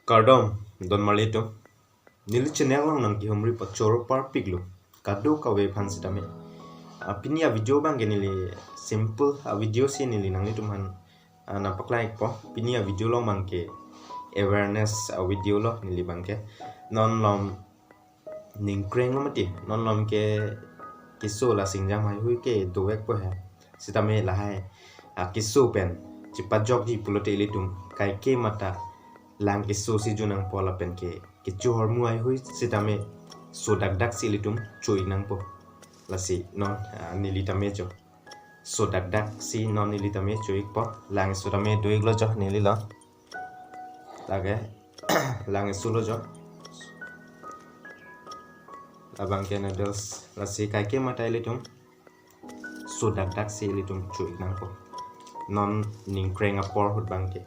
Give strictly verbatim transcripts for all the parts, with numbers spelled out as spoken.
Kardom, donmarli atum. Neli channel along nangkehumri pachoro parpiklo. Kadokave aphan sitame. Ah, pini a-video abangke neli simple a-video si neli nanglitum aphan, ah, nangpaklangpo. Pini a-video along abangke awareness a-video lo neli abangke. Non malom ningkreng lo mati. Non malom ke keso la singjam haihui ke dovekpo he. Sitame lahai, ah, keso pen chepajokji pulote ilitum kaike mata lang keso si jo nangpo lapen ke kecho ahormu haihui sitame so dakdak si ilitum cho-ik nangpo. Lasi non, ah, neli tame jo. So dakdak si non neli tame cho-ikpo. Lang keso tame do-iklo jo neli lo. Lake lang keso lo jo. Labangke noodles, lasi kaike mata ilitum so dakdak si ilitum cho-ik nangpo. Non ningkreng apor ahut abangke.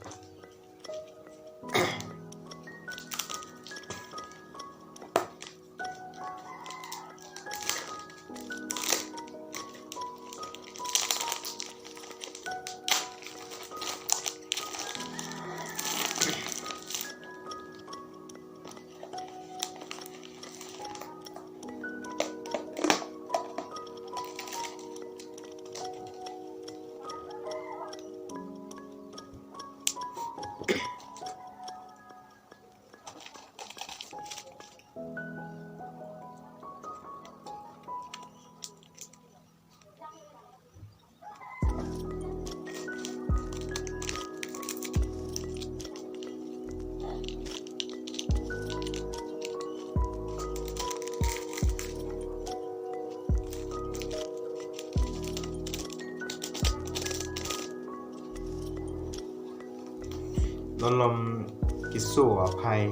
Non malom keso aphai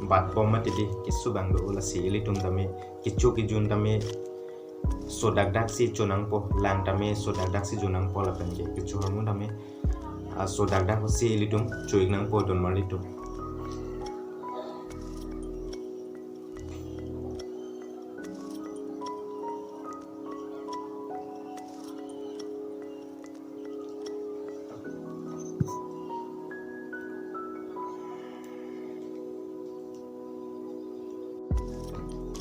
batbom mati di, keso abang do, lasi ilitum tame kecho kejun tame so dakdak si cho nangpo, lang tame so dakdak si cho nangpo lapen ke kecho ahormu tame, ah, so dakdak si ilitum cho-ik nangpo donmarli atum.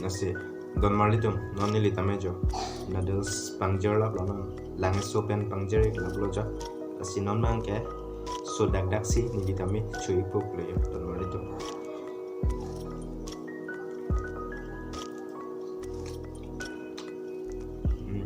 Lasi donmarli atum, non neli tame jo noodles pangjer laplo, non lang keso pen pangjer-ik laplo jo. Lasi non abangke so dakdak si neli tame cho-ikpo pulo jo, donmarli atum. Hmm.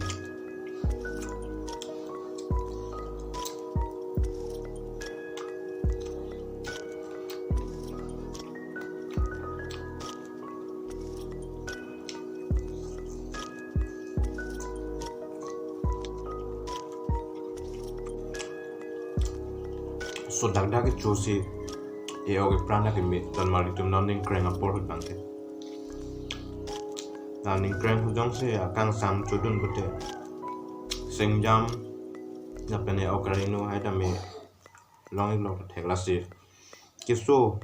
So dakdak kecho si e-ok epran akeme, donmarli atum, non ningkreng apor ahut abangke. La ningkreng ahut jongsi akangsam chodun pute singjam lapen e-ok arino hai tame long-iklo thek, lasi keso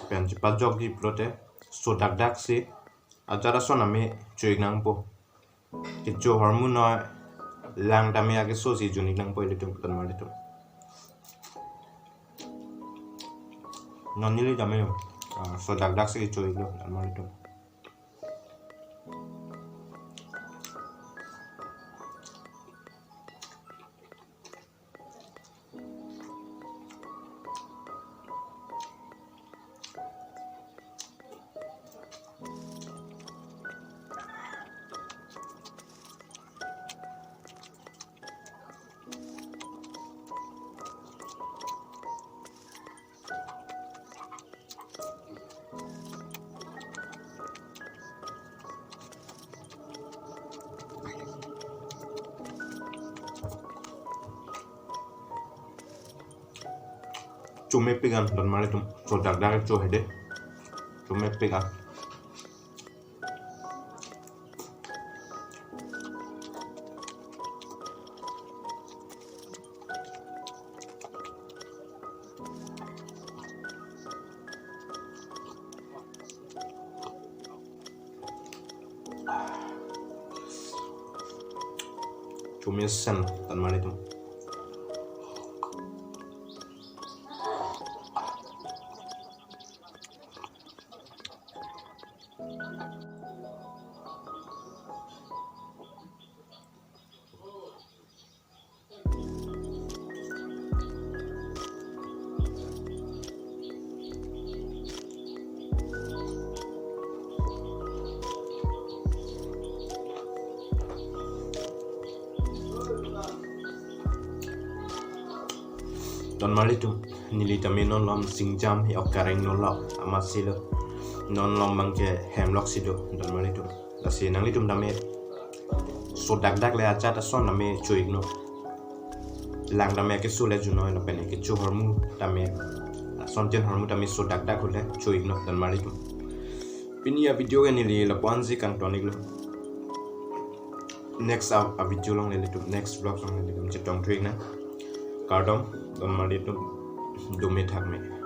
pen chepajokji pulote so dakdak si ajat ason tame cho-ik nangpo. Kecho ahormu noi, lang tame akeso si jun-ik nangpo ilitum, donmarli atum. Non neli tame jo, ah, so dakdak si cho-iklo, donmarli atum. Chomepik an, donmarli atum, so dakdak kecho hedi. Chomepik an. Chomesen, donmarli atum. Donmarli atum, neli tame non lom singjam he ok kareng no lok amat silo. Non lom abangke hem lok si do, donmarli atum. Lasi nanglitum tame so dakdak le ajat ason tame cho-ik non. Lang tame keso le junoi lapen kecho ahormu tame, ason tin ahormu tame so dakdak hule cho-ik non, donmarli atum. Pini a video ke neli lapu-ansi kangton-iklo. Next a, a video along nelitum, next vlog along nelitum chetongthu-ik nang. Kardom, donmarli atum, dome thakme.